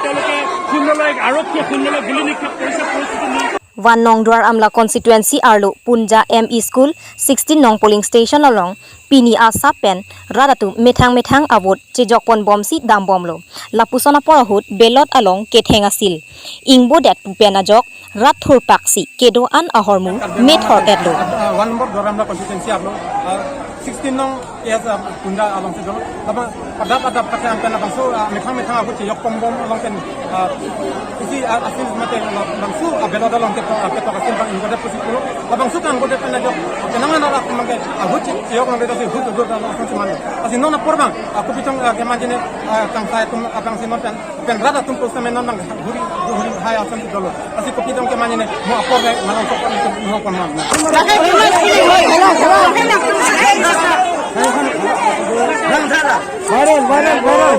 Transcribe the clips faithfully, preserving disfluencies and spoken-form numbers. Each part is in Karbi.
তেওঁলোকে সুন্দৰলৈ, আৰক্ষীয়ে সুন্দৰলৈ গুলী নিক্ষেপ কৰিছে। পৰিস্থিতি নিয়ন্ত্ৰণ One Nongduar Amla constituency arlo Punja M E School sixteen nong polling station along pini asap pen rat atum methang methang a-vote chejokpon bomsi dambomlo. Lapuson apor ahut ballot along ketheng asil ingbodet pu pen ajok rat thurpaksi kedo-an ahormu methor-etlo. Uh, one number Duar Amla constituency arlo, uh, sixteen nong K S, uh, Punja alongsi dolo. Labang adap adap kate angpen labangso, uh, methang methang a-vote chejokpon bom along pen, uh, isi, uh, asil mate labangso, uh, ballot along ketok, uh, ketok asil bang ingbodet pusi pulo. Labangso ta ingbodet pen ajok kenangan arak mangke a-vote chejok along ketok si vote, vote along si man. Lasi non apor bang, uh, kopi tong, uh, kemanjine, uh, kangsai atum, uh, kangsai non pen pen rat atum post amen non bang ghuri ghuri hai ason dolo. Lasi kopi tong kemanjine mo apor ke malang sok kan itu mo kon man. Viral, viral, viral.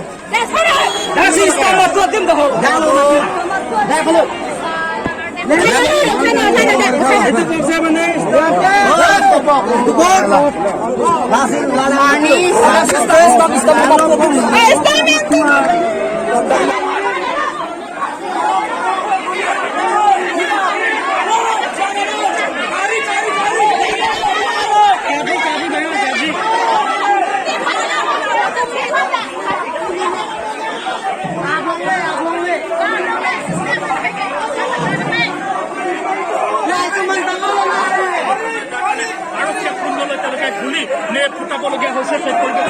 আৰক্ষীয়ে সুন্দৰলৈ তেওঁলোকে গুলী নে ফুটাবলগীয়া হৈছে, সেই পৰিৱেশ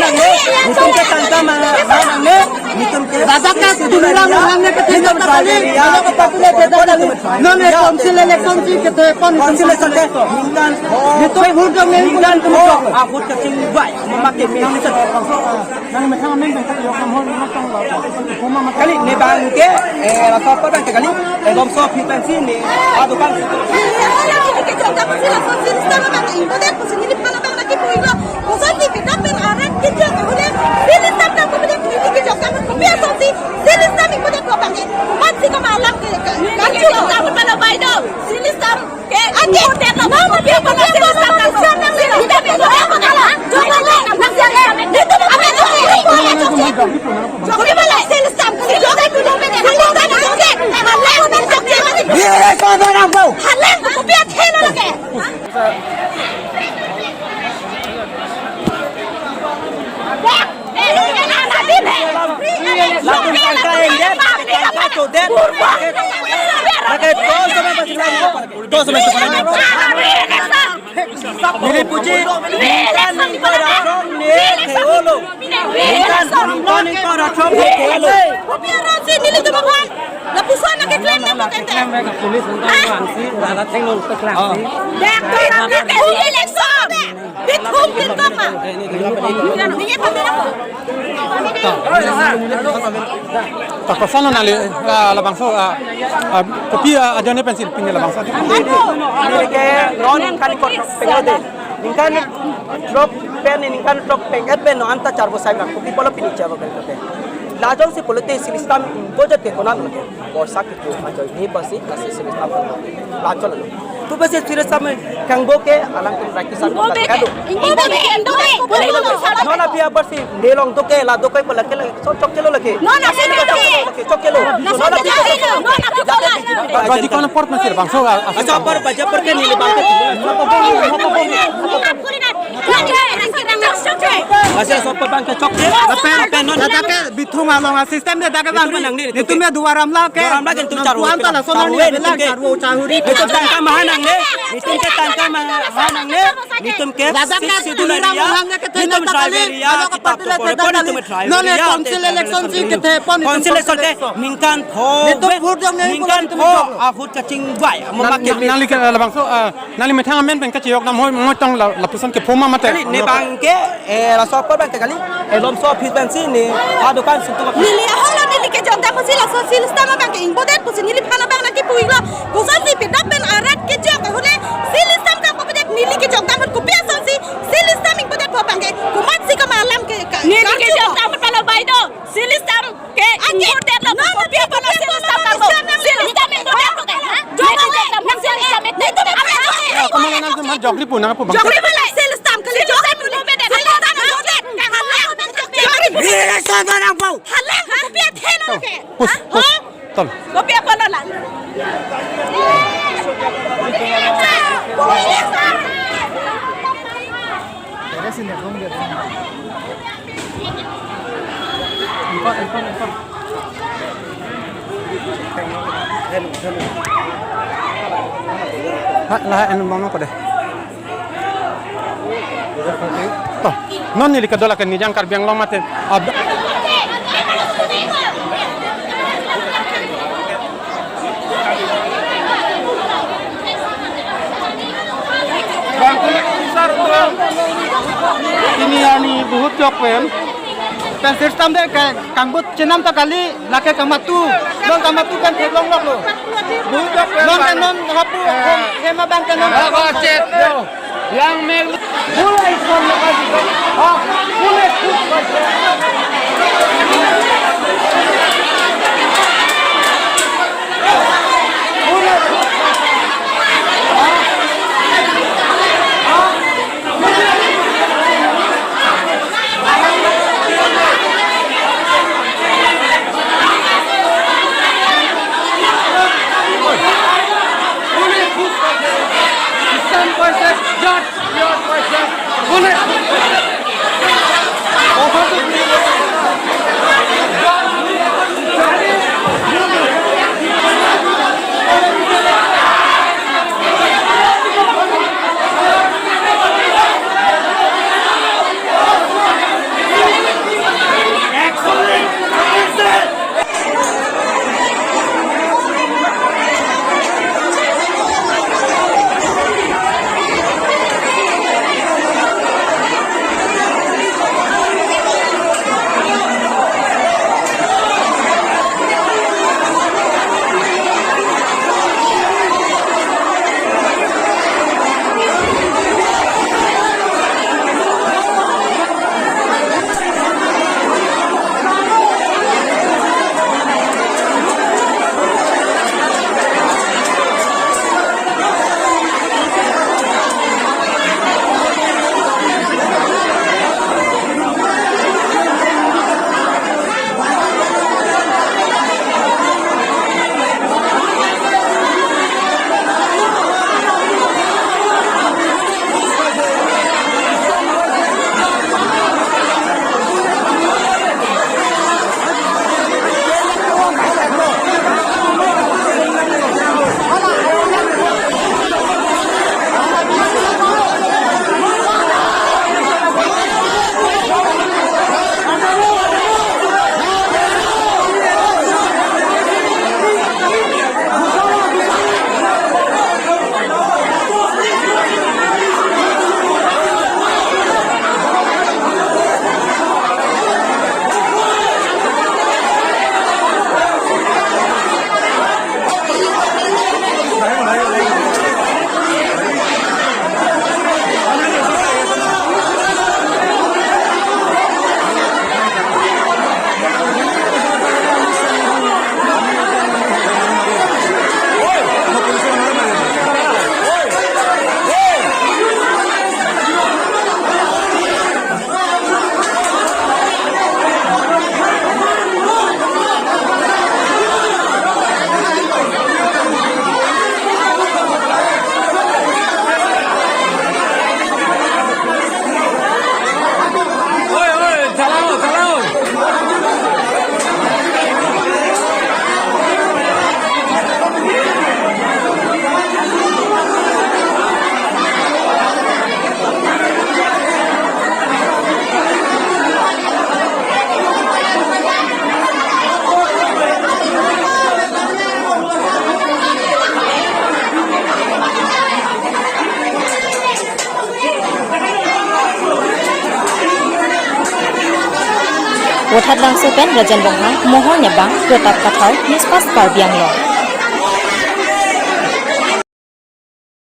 nangne, netum ke tangka ma, ma nangne, netum ke. Ladak ke Tuliram Ronghang ne kethe, netum ta kali, tribal area, ladak ke patule beda kali. Non, non, council election si kethe pon, council election ke ningkan, netum vote dong ne ningkan, ahut kachingvai, mama ke ningkan. Nangli methang amen pen kachejok nam hoi, nangli tong lo. Kali, ne bang ke, eh, laso apor bang ke kali, eh, bom so aphi pensi ne, adukan. Neli puji, ningkan ningkan ra throk ne thelo. Ningkan ningkan ningkan ra throk ne thelo. Kopi aron si neli tu mabang. Lapuson na keklem na pakente. Police unta wangsi, ladak thengno peklang si. Dak tu election. Bithum bithum ma. Ningkan pamela. Ta koson nangli, ah, labangso, ah, ah, kopi, ah, ajoine pensi pine labangso. Neli ke non ningkan throk peng-et de. Ningkan throk pen, ningkan throk peng-et pen non anta charvo sai ma. Kopi pulo pini charvo kan kote. Lajong si pulote system impojet ke konat lake. Borsa ke tu ajoine pensi lasi system lajong lo. Tu pensi system kangbo ke alangtum practice ko kado. Non aphi apor si nelong doke, la doke pala ke la, so chokchelo lake. Non aphi doke. Chokchelo. Non aphi doke. Non aphi doke. Baji kono apor pensi labangso, ah, ah, acha apor, baji apor ke neli bang ke. Acha so apor bang ke chokche. Lapen, lapen non. Ladak ke bithum along a system de dak ke bang. Bithum nangne, netum ya Duar Amla ke. Duar Amla ke netum non charvo puan ta lason charvo nangne, netum ke. Charvo chahuri. Netum tangka ma nangne. Netum ke tangka ma nangne. Netum ke ladak ke six schedule Tuliram area, Ronghang ne kethe netum ta tribal kali, area, ladak ke kitab patule to pore beda pon, kali. Netum tribal area, non, council election si kethe pon, council election ke ningkan pho, netum vote dong ne ningkan pon, pho, ahut kachingvai, mama ke nangli ke labangso, ah, nangli methang amen pen kachejok nam hoi, mo tong la, lapuson ke pho ma mate. Kali, ne bang ke, eh, laso apor bang ke kali, eh, lom so aphi pensi ne, adukan si tu. Neli aholo neli kejok dam si laso si system bang ke ingbodet pusi neli phan abang nangkepu-iklo. Koson si pidap pen arat kejok ahule si system ka Neli kejok dam ahut kopi ason si, si system ingbodet po bang ke, komat si kamalam ke, ka, neli kejok dam ahut palo bai do, si system ke ingbodet lo, kopi apot lo si system lo, si system ingbodet lo ke, ha? Neli kejok dam ahut si system ingbodet lo. Kamu nang cuma jokri pu, nang pu bang. Jokri pu le, si system ke jokri pu ingbodet, si system ingbodet, ka halang. Ini saya barang bau. Halang, kopi athe lo ke. Pus, ha? Pus. Ha? Tol. Kopi apa lo lang? Empat, empat, empat. Ha, laha en bang apa deh? To, non neli kedo lake Nijang Karbi Anglong mate. Ab- Bang kulit besar tuh. Ini ani buhut jok pen. Pen system deh kayak kangbut chenam ta kali lake kamatu. Non kamatu kan theklong lok lo. Buhut jok pen. Non kan non hapu, eh, hem, hem abang kan non. Apa cet? Yang mel. Mulai son na kasi. Ha? Mulai. Vothatlangso pen Rajen Ronghang, Mohor Nyabang, Pratap Kathar, News Fast Karbi Anglong.